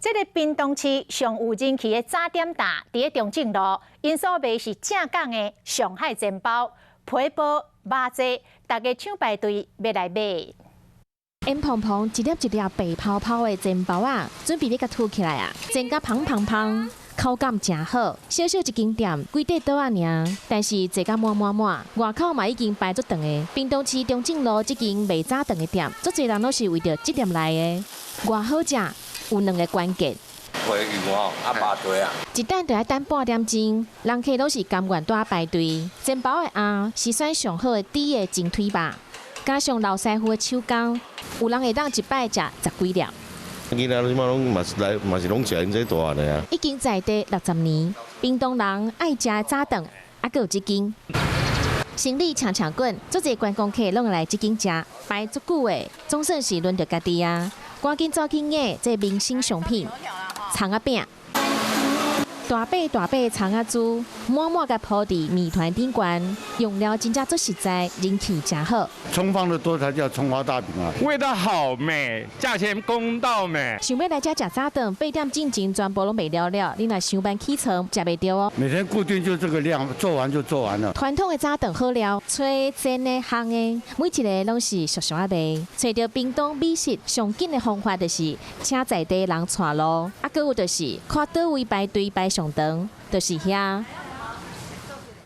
這个屏東市上有人氣的早點檔，佇咧中正路，𪜶所賣是正港的上海煎包、皮薄肉濟，大家搶排隊欲來買。煙蓬蓬一粒一粒白泡泡的煎包仔，準備欲共吐起來啊！煎甲芳芳芳，口感誠好。小小一間店，幾塊桌仔爾，但是坐甲滿滿滿，外口嘛已經排足長的。屏東市中正路這間賣早頓的店，足濟人攏是為著這店來的。偌好食，有兩个關鍵。皮油吼，啊肉濟啊。一等就愛等半點鐘，人客攏是甘願蹛排隊。煎包的餡是選上好的豬的精腿肉，加上老師傅的手工，有人會當一擺食十幾粒。囡仔這擺攏嘛是來，嘛是攏食𪜶這大漢的啊。已經在地60年，屏東人愛食的早頓，猶閣有這間。生理搶搶滾，足濟觀光客攏會來這間食，排足久的，總算是輪著家己啊！趕緊走去撿這明星商品，蔥仔餅，大塊大塊蔥仔珠，滿滿共鋪佇麵團頂懸，用料真正足實在，人氣誠好。蔥放得多才叫蔥花大餅啊！味道好美，價錢公道美。想欲來遮食早頓，8點進前全部攏賣了了，你若傷慢起床，食袂著哦。每天固定就這個量，做完就做完了。傳統的早頓好料，炊煎的、烘的，每一个攏是俗俗仔賣。揣著屏東美食上緊的方法就是請在地人帶路，啊，閣有就是看佗位排隊排上長，就是遐。